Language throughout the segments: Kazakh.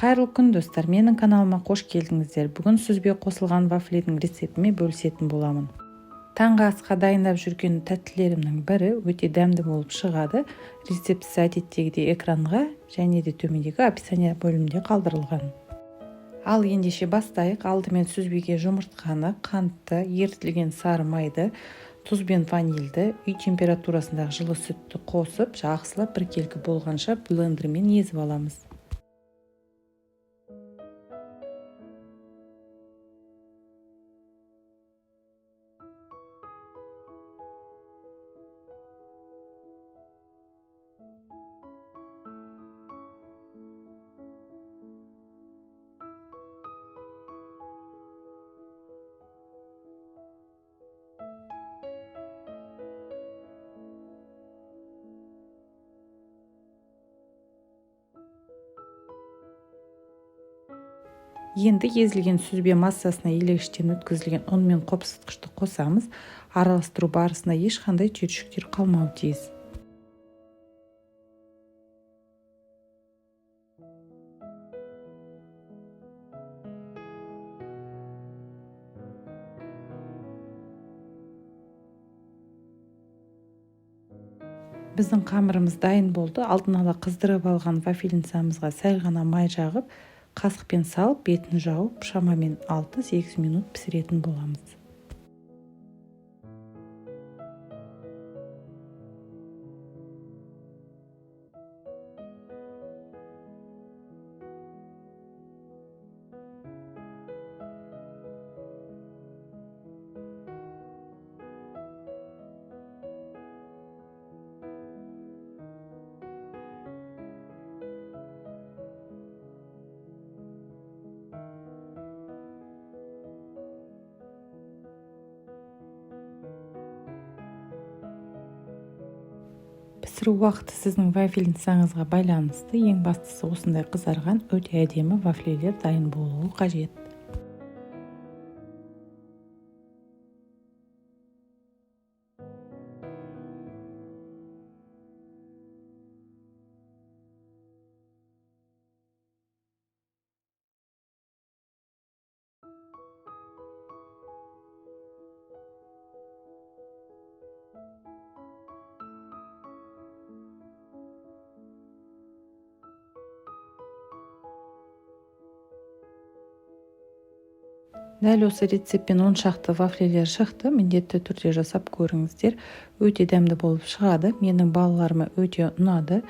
Қайырлы күн, достар! Менің каналыма қош келдіңіздер. Бүгін сүзбе қосылған вафлидің рецептімен бөлісетін боламын. Таңғы асқа дайындап жүрген тәттілерімнің бірі, өте дәмді болып шығады. Рецептісі әдеттегідей экранға және де төмендегі описание бөлімінде қалдырылған. Ал ендеше бастайық. Алдымен сүзбеге жұмыртқаны, қантты, ерітілген сары майды, тұз бен ванильді, үй температурасындағы жылы сүтті қосып, жақсылап біркелкі болғанша блендермен езіп аламыз. Енді езілген сүзбе массасына елегіштен өткізілген ұн мен қопсытқышты қосамыз. Араластыру барысында ешқандай түйіршіктер қалмауы тиіс. Біздің қамырымыз дайын болды. Алдын ала қыздырып алған вафельницамызға сәл ғана май жағып, қасықпен салып, бетін жауып, шамамен 6-8 минут пісіретін боламыз. Пісіру уақыты сіздің вафельницаңызға байланысты. Ең бастысы, осындай қызарған, өте әдемі вафлилер дайын болуы қажет. Дәл осы рецептпен 10 шақты вафлилер шықты. Міндетті түрде жасап көріңіздер, өте дәмді болып шығады. Менің балаларыма өте ұнады.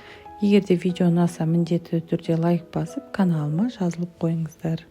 Егер де видео ұнаса, міндетті түрде лайк басып, каналыма жазылып қойыңыздар.